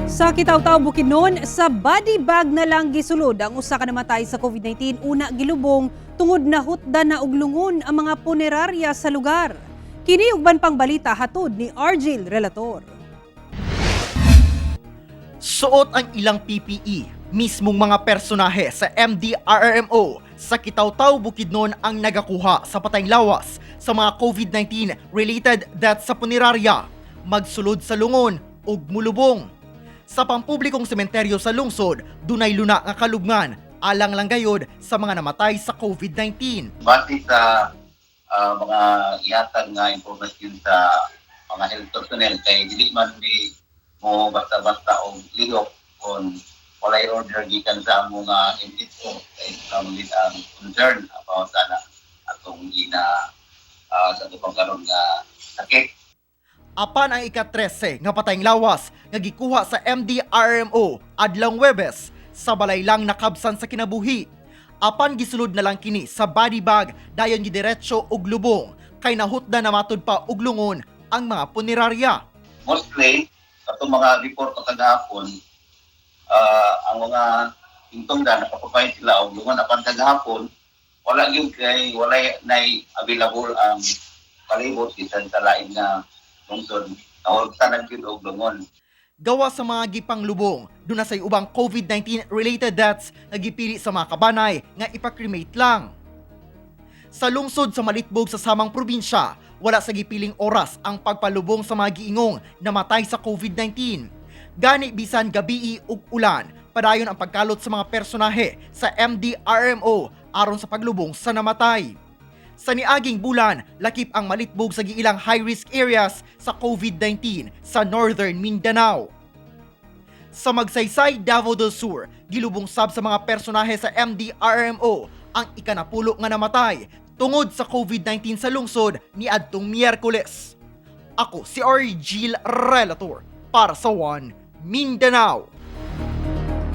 Sa Kitaw-Taw, Bukidnon, sa body bag na lang gisulod ang usa ka namatay sa COVID-19 una gilubong tungod nahutdan na og lungon ang mga punerarya sa lugar. Kini ug uban pang balita hatod ni Argil Relator. Suot ang ilang PPE, mismong mga personahe sa MDRRMO sa Kitaw-Taw, Bukidnon ang nagakuha sa patayng lawas sa mga COVID-19 related deaths sa punerarya, magsulod sa lungon ug mulubong. Sa pampublikong sementeryo sa lungsod, dunay luna nga kalubngan alang lang gayod sa mga namatay sa COVID-19. Base sa mga ihatag nga impormasyon sa mga health personnel, kay dili man mi mo basta-basta og lihok kung walay order gikan sa among MHO, kay kamo din ang concern about ana atong gina sa atong karon nga sakit. Apan ang ika-13 nga patayng lawas nga gikuha sa MDRMO adlawng Webes, sa balay lang nakabsan sa kinabuhi. Apan gisulod na lang kini sa body bag dayon gidiretso og lubong kay nahutda na matud pa og lungon ang mga punerarya. Mostly atong mga report kagahapon, ang mga hintungdan nakapapay sila og lungon, apan kagahapon wala gyud kay walay nay available ang palibot bisan sa lain nga lungsod, nahultan na gyud og lungon. Gawa sa mga gipanglubong, duna say ubang COVID-19 related deaths nga gipili sa mga kabanay nga ipa-cremate lang. Sa lungsod sa Malitbog sa samang probinsya, wala sa gipiling oras ang pagpalubong sa mga giingong namatay sa COVID-19. Gani bisan gabii ug ulan, padayon ang pagkalot sa mga personahe sa MDRMO aron sa paglubong sa namatay. Sa niaging bulan, lakip ang Malitbog sa giilang high-risk areas sa COVID-19 sa Northern Mindanao. Sa Magsaysay, Davao del Sur, gilubong sab sa mga personahe sa MDRMO ang ikanapulo nga namatay tungod sa COVID-19 sa lungsod niadtong Miyerkules. Ako si Argil Relator para sa One Mindanao.